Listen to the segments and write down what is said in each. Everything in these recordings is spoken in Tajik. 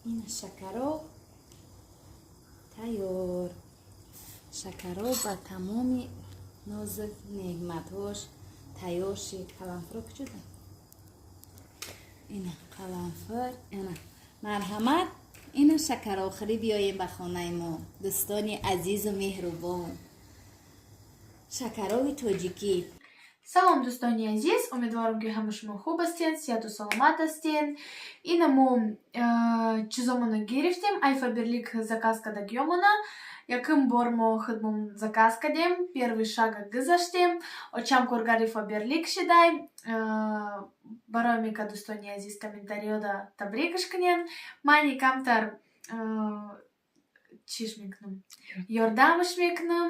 Ина шакароб тайёр. Шакароб ба тамоми нозу неъматҳош тайёр шид. Қаламфуро куҷода? Ина қаламфур, ина. Марҳамат, ина шакаробхӯрӣ биёем ба хонаи мо, дӯстони азизу меҳрубон. Шакароби тоҷикӣ. Салом, дӯстони азиз! Умедворам, ки ҳама шумо хуб ҳастен, сиҳату саломат ҳастен. Ина мо чизомона гирифтем, ай Фаберлик заказ кардагиёмона. Якум бор мо худмон заказ кардем, первый шага гузаштем. Очам коргари Фаберлик шидай. Барои мека, дӯстони азиз, комментариёда табрикаш кунен. Мани камтар чиш мекунам, ёрдамаш мекунам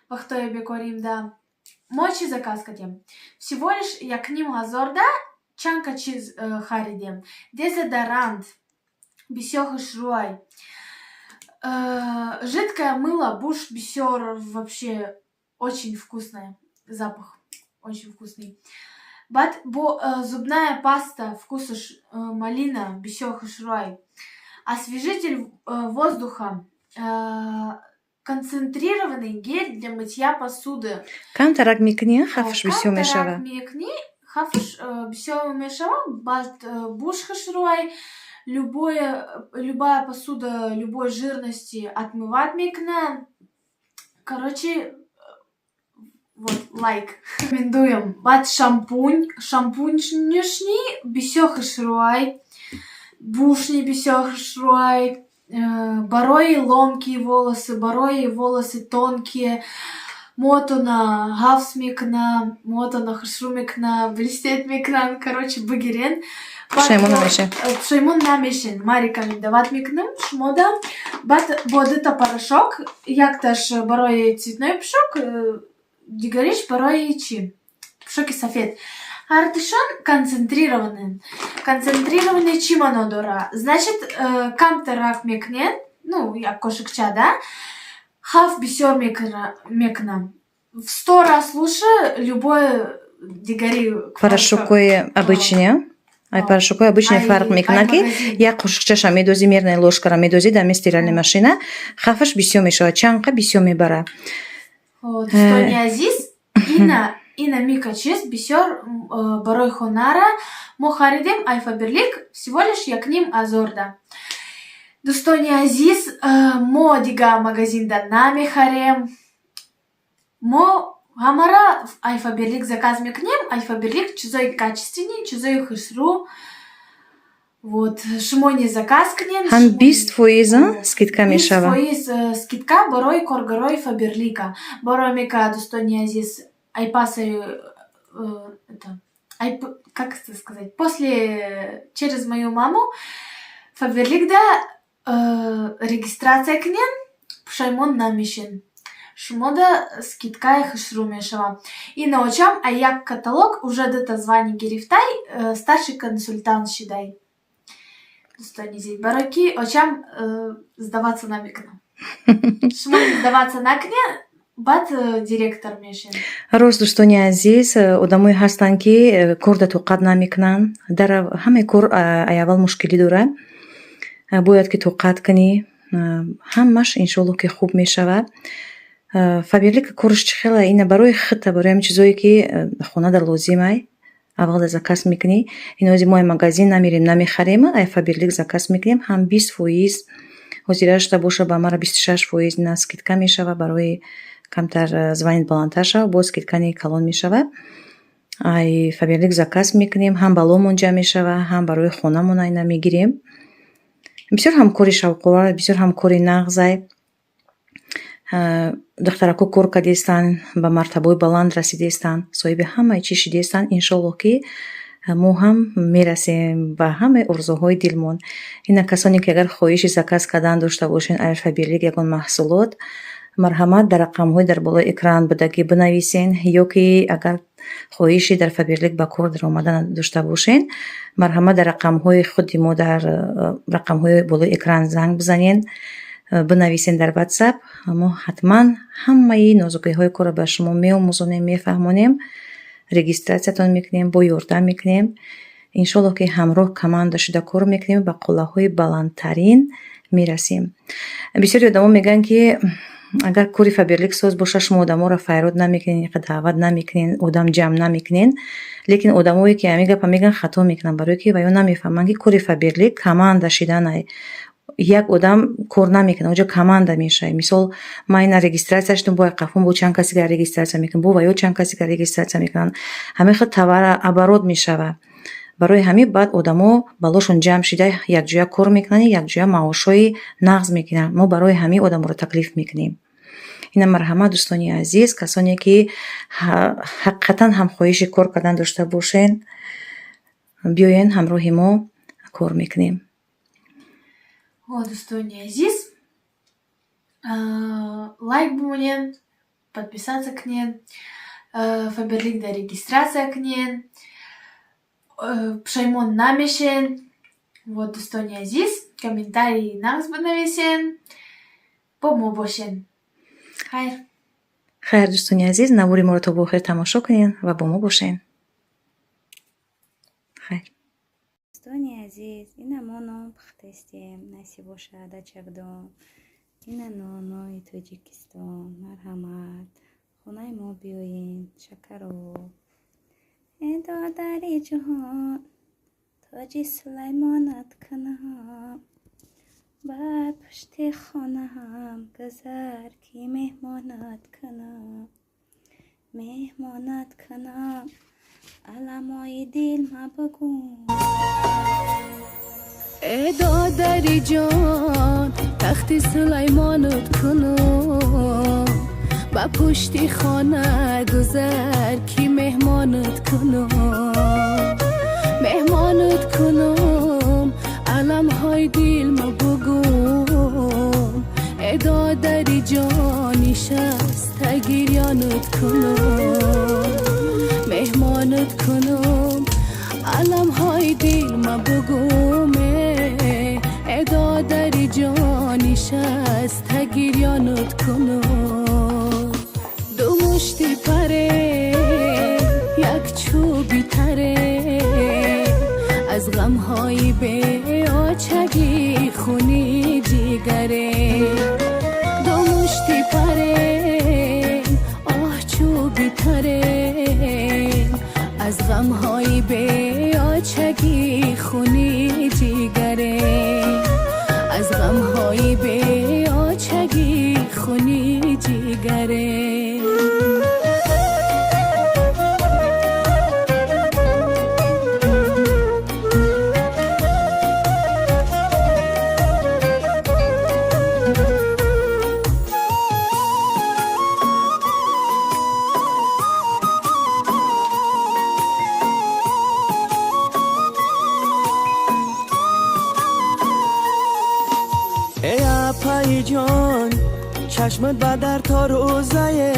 вақтҳои бекоримда. Мо чӣ заказ кардем? Всего лишь 1500-да чандка чиз харидем. Дезодорант бисёр хушрӯай. Жидкое мыло буш бисёр, вообще очень вкусное. Запах очень вкусный. Баъд бо зубная паста вкусаш малина, бисёр хушрӯай. Освежитель воздуха, концентрированный гель для мытья посуды. Камтарак мекунӣ, хафш бисёр мешава. Камтарак мекунӣ, хафш бисёр мешава, баъд буш хушрӯай. Любая посуда любой жирности отмывать мекуна. Короче, вот, лайк. Рекомендуем. Баъд шампунь. Шампуньшни бисёр хушрӯай. Бушни бисёр хушрӯай. Барои ломкие волосы, барои волосы тонкие. Мотона ҳафз мекуна, мотона хушрӯ мекуна, блестеть мекунан. Короче, бигирен. Пушаймон намешем. Пушаймон намешен. Ма рекомендовать мекунам шумода. Баъд бо дута порошок, якташ барои цветной пушок, дигариш барои чӣ? Пушоки сафед. Ҳардушон концентрированный. Концентрированный чӣ маъно дора? Значит, камтарак мекунед, ну, як кошикча, да? Хаф бисёр мекунам. В 100 раз лучше любой дигари. Порошокҳои обычный. Ай порошокҳои обычный фарқ мекунад, ки як қошиқчаша медозӣ, мерная ложкара медозӣ дар стиральная машина, хафаш бисёр мешавад, чанқа бисёр мебара. Дӯстони азиз, ина мика чиз бисёр барои хонара мо харидем ай Фаберлик всего лишь 1500-да. Дӯстони азиз, мо дига магазинда намехарем. Мо ҳамара ай Фаберлик заказ мекунем. Ай Фаберлик чизои качественный, чизои хушрӯ. Вот, шумо не заказ кунед. Ҳам 20% скидка мешавад. 20% скидка барои коргарои Фаберлика. Барои мека, дӯстони азиз, айпасы это, как это сказать, после, через мою маму Фаберликда регистрация кунен, пушаймон намешен. Шумода скидкаи хушрӯ мешавад. Ина очам а як каталог уже дута звание гирифтай, старший консультант шидай. Дӯстони азиз, барои ки очам сдаваться намекунам. Шумо сдаваться накунед, баъд директор мешед. Рост, дӯстони азиз, одамое ҳастанд, ки кор да тоқат намекунанд. Дар ҳамаи кор ай аввал мушкилӣ дорад. Бояд ки тоқат кунӣ. Ҳамаш иншоалло, ки хуб мешавад. Фаберлика кораш чӣ хела? Ина барои худта, барои ҳамин чизое, ки хонада лозимай, аввал заказ мекунӣ. Инози мо ай магазин намерем, намехарем, ай Фаберлик заказ мекунем. Ҳам 20%, ҳозира шуда боша, ба мара 26% на скидка мешава. Барои камтар званият баландтар шава, боз скидкани калон мешава. Ай Фаберлик заказ мекунем, ҳам баломон ҷамъ мешава, ҳам барои хонамон айна мегирем. Бисёр ҳам кори шавқовар, бисёр ҳам кори нағзай. Духтарако кор кардестанд, ба мартабаҳои баланд расидестанд, соҳиби ҳамаи чиз шидестанд. Иншоаллоҳ, ки мо ҳам мерасем ба ҳамаи орзуҳои дилмон. Ина касоне, ки агар хоҳиши заказ кардан дошта бошед ай Фаберлик ягон маҳсулот, марҳамат, дар рақамҳои дар болои экран будагӣ бинависен, ё ки агар хоҳиши дар Фаберлик ба кор даромадан дошта бошед, марҳамат, дар рақамҳои худи мо, дар рақамҳои болои экран занг бизанед, бинависен дар Ватсап. Мо ҳатман ҳамаи нозукиҳои корро ба шумо меомӯзонем, мефаҳмонем, регистратсиятон мекунем, бо ёрдам мекунем. Иншоллоҳ, ки ҳамроҳ команда шуда кор мекунем, ба қуллаҳои баландтарин мерасем. Бисёри одамо мегӯянд, ки агар кори Фаберлик соз боша, шумо одаморо файрод намекунед, иқа даъват намекунед, одам ҷамъ намекунед. Лекин одамое, ки ҳамин гапа мегӯянд, хато мекунанд, барое ки ваё намефаҳманд, ки кори Фаберлик команда шиданай. Як одам кор намекунад, онҷо команда мешавад. Мисол, ман ина регистрация шудам, бо қафон бо чанд каси дигар регистрация мекунам, бо ваё чанд каси дигар регистрация мекунанд. Ҳамин хел товарооборот мешавад. Барои ҳамин баъд одамо балошон ҷамъ шида, якҷоя кор мекунанд, якҷоя маошҳои нағз мекунанд. Мо барои ҳамин одаморо таклиф мекунем. Ина, марҳамат, дӯстони азиз, касоне ки ҳақиқатан ҳам хоҳиши кор кардан дошта бошед, биёен, ҳамроҳи мо кор мекунем. О, дӯстони азиз, лайк бимонед, подписаться кунед, Фаберлик дар регистрация кунед, пушаймон намешен. Вот, дӯстони азиз, комментарии нағз бинависен, бо мо бошен. Хайр. Хайр, дӯстони азиз, навори моро то ба охир тамошо кунед ва бо мо бошед. Хайр. Дӯстони азиз, ина мо нон пухтаистем, насиб бошад, ачакдон. Ина нонои Тоҷикистон, марҳамат, хонаи мо биёен, шакаро. Э додари ҷаҳон, тоҷи Сулаймонат кунам, бар пушти хонаам гузар, ки меҳмонат кунам, меҳмонат кунам, аламои дил мабугӯ. Э додари ҷон, тахти Сулаймонат кунам, ба пушти хона гузар, ки меҳмонат кунам, меҳмонат кунам, аламҳои дил ма бугӯм. Э додари ҷон, нишаста гирёнат кунам, меҳмонат кунам, аламҳои дил ма бугӯм. Э додари ҷон, нишаста гирёнат кунам. Ду мушти паре, як чӯби таре, аз ғамҳои беочагӣ хуни ҷигаре. Ду мушти паре, оҳ, чӯби таре, аз ғамҳои беочагӣ хуни ҷигаре, аз ғамҳои беочагӣ хуни ҷигаре. Эй апаи ҷон, чашмат ба дар то рӯзае,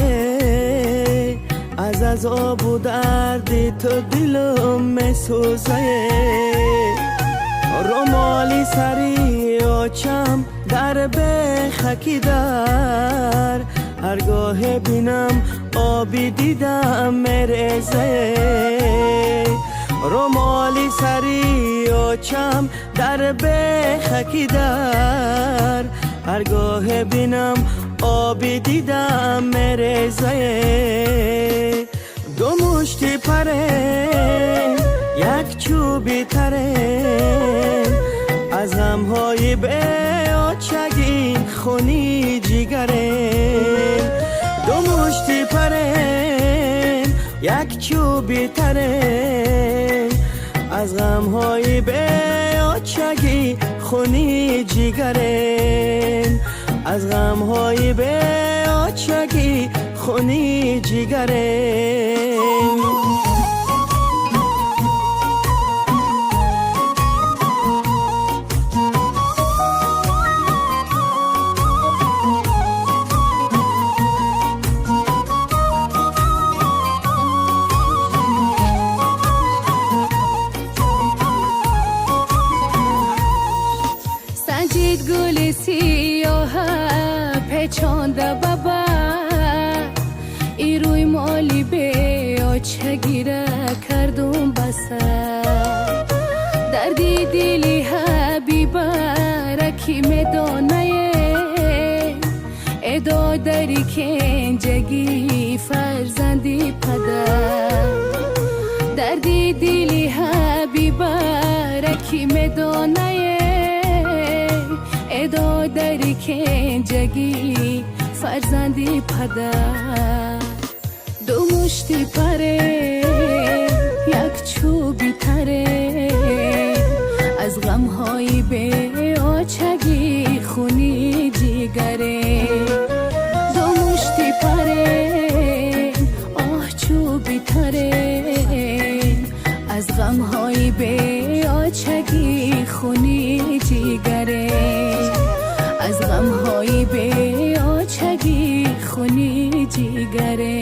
аз азобу дарди ту дилам месӯзае. Румоли сари очам дар бехаки дар, ҳаргоҳе бинам, оби дидам мерезае. Румоли сари очам дар бехаки дар, ҳаргоҳе бинам, оби дидам мерезае. Ду мушти паре, як чӯби таре, аз ғамҳои беочагӣ хуни ҷигаре. Ду мушти паре, як чӯби таре, аз ғамҳои беочагӣ хуни ҷигаре, аз ғамҳои беочагӣ хуни ҷигаре. Санҷид гули сиёҳа печонда ба бар, и рӯймоли беочагира кардум ба сар. Дарди дили Ҳабибара ки медонае, э додари кенҷагӣ, фарзанди падар. Дарди дили Ҳабибара ки медонае, э додари кенҷагӣ, фарзанди падар. Ду мушти паре, як чӯби таре, аз ғамҳои беочагӣ хуни ҷигаре. Ду мушти паре, оҳ, чӯби таре, аз ғамҳои беочагӣ хуни ҷигаре, аз ғамҳои беочагӣ хуни ҷигаре.